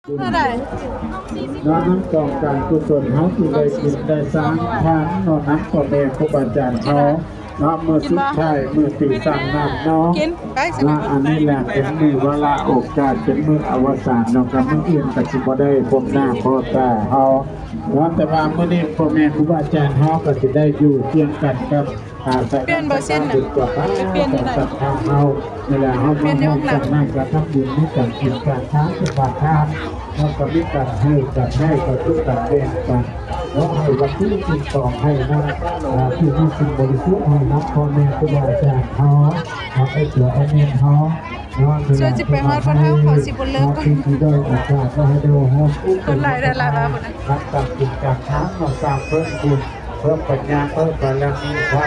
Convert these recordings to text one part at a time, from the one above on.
ເທົ່າໃດ? ເນາະ ນຳກອງການກຸສົນເຮົາທີ່ໄດ້ກິນໄດ້ສັງທານເນາະ ນຳພໍ່ແມ່ຄູບາອາຈານເຮົາເນາະ ມື້ສຸດທ້າຍ ມື້ທີ່ສັງນ້ຳເນາະ ກິນໄປ ເນາະ ອັນນີ້ແຫຼະເປັນມື້ວາລະໂອກາດ ເປັນມື້ອະວະສານເນາະ ກັບມື້ອື່ນກໍຊິບໍ່ໄດ້ພົບໜ້າພໍ້ຕາເຮົາເນາະ ແຕ່ວ່າມື້ນີ້ພໍ່ແມ່ຄູບາອາຈານເຮົາກໍຊິໄດ້ຢູ່ຄຽງກັນກັບ ອ່າ ສະຖານທີ່ ເຮົານີ້ແຫຼະ ເຮົາມາຮ່ວມກັນໃນການທຳບຸນ ມີການກິນການທານ ສະບາຍທານ ແລ້ວກໍມີການໃຫ້ກັນ ໃຫ້ກັນ ຄືການແບ່ງປັນເນາະ ໃຫ້ວັດຖຸສິ່ງຂອງ ໃຫ້ນຳ ອ່າ ທີ່ມີສິ່ງບໍລິສຸດ ໃຫ້ນຳພໍ່ແມ່ຄູບາອາຈານເຮົາ ເອົາໄປຕົວະເອົາເງິນເຮົາເນາະ ສ່ວນຊິໄປຮອດພຸ້ນ ເຮົາກໍຊິບໍ່ເລີກ ເນາະ ທີ່ ທີ່ດ້ອຍໂອກາດ ເນາະ ໃຫ້ໄດ້ຮັບ ຄົນຫຼາຍ ຫຼາຍ ຫຼາຍ ຫຼາຍ ຮັບການກິນການທານ ເນາະ ສ້າງເພີ່ມພຸນ ເພີ່ມປັນຍາ ເພີ່ມບາລະມີທຳ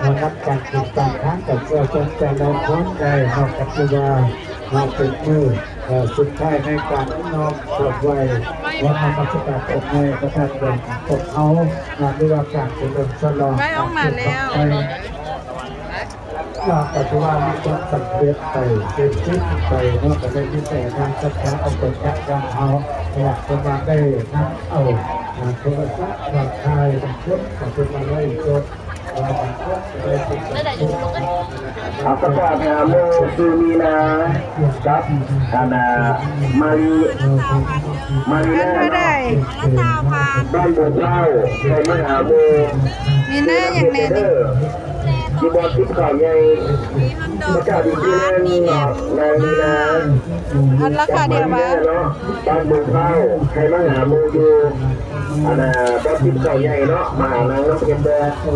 ເນາະ ນຳການກິນການທານ ກໍເພື່ອເປັນການລອງຄວນໄດ້ ເນາະ ກໍຄືວ່າ ເນາະ ເປັນມື້ ເອີ ສຸດທ້າຍໃນການນ້ອມກາບໄຫວ້ ແລະ ນະມັດສະການອົງແມ່ພະທາດໃຫຍ່ຂອງພວກເຮົາ ເນາະ ຫຼືວ່າການສະເຫຼີມສະຫຼອງ ໄວ້ອອກມາແລ້ວ ເນາະ ກໍຖືວ່າມີຄວາມສຳເລັດໄປ ເສັດສິ້ນໄປເນາະ ກໍໄດ້ມີແຕ່ນຳສັດທາເອົາໄປຈັດວາງເອົາ ເພາະວ່າເພິ່ນວ່າໄດ້ນຳເອົາ ອ່າ ໂທລະສັບມາຖ່າຍບາງຄົນ ກໍເພິ່ນວ່າໄລຟ໌ສົດ ເອົາປະກາດຫາໝູ່ຊື່ມີນາກັບ ອັນນ່າ ມາລີ ມາລີນາເນາະ ບ້ານບົງພ້າວ ໃຜມາຫາໝູ່ ມີນາຫຍັງແດ່ນີ້ ຢູ່ບ່ອນຕິດເຂົ້າໃຫຍ່ ພະເຈົ້າດີທີ່ໜຶ່ງເນາະ ນາງມີນາ ອັນລາຄາດຽວຫວາ ບ້ານບົງພ້າວ ໃຜມາຫາໝູ່ຢູ່ ອັນນ່າ ບ່ອນຕິດເຂົ້າໃຫຍ່ເນາະ ມາຫານາງນ້ຳເພັດເດີ. ຂໍ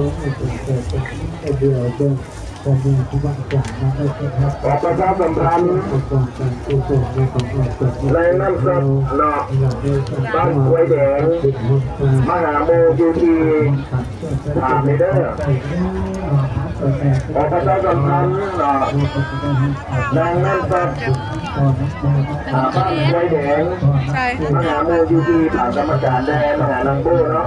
ປະຊາສຳພັນ ແລງນຳສັດເນາະ ບ້ານກວຍແດງ ມາຫາໝູ່ຢູ່ທີ່ຖານເດີ. ຂໍປະຊາສຳພັນເນາະ ແລງນຳສັດ ອ່າ ບ້ານກວຍແດງ ໃຊ່ ມາຫາໝູ່ຢູ່ທີ່ຖານກຳມະການແດ່ ມາຫານາງໂບ້ເນາະ.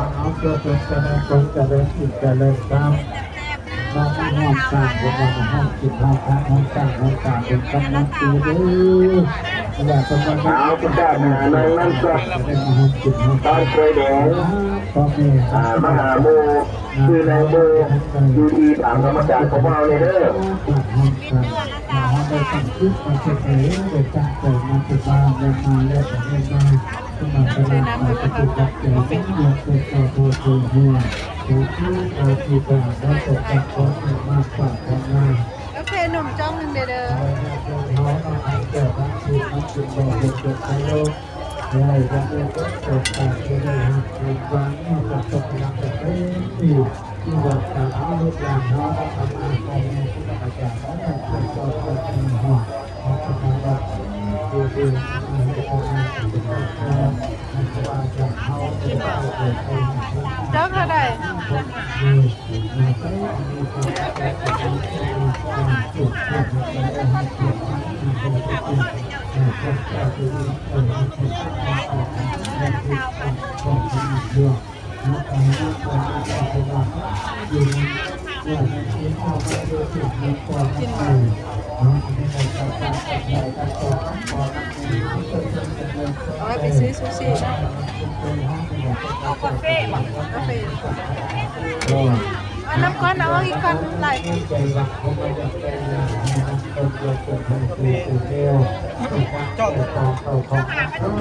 ເອົາປະກາດຫານາງນຳສັດ ບ້ານກວຍແດງ ອ່າ ມາຫາໝູ່ ຊື່ນາງໂບ້ ຢູ່ທີ່ຖານກຳມະການຂອງພວກເຮົານີ້ເດີ. ກາແຟນົມຈ້ອງໜຶ່ງເດີ. ເຈົ້າເທົ່າໃດ? ເອົາໄວ້ໄປຊື້ຊູຊິເນາະ. ເອົາກາເຟບໍ່? ກາເຟ. ເອົານ້ຳກ້ອນ ເອົາອີກກ້ອນ ຫຼາຍ. ເຈົ້າ.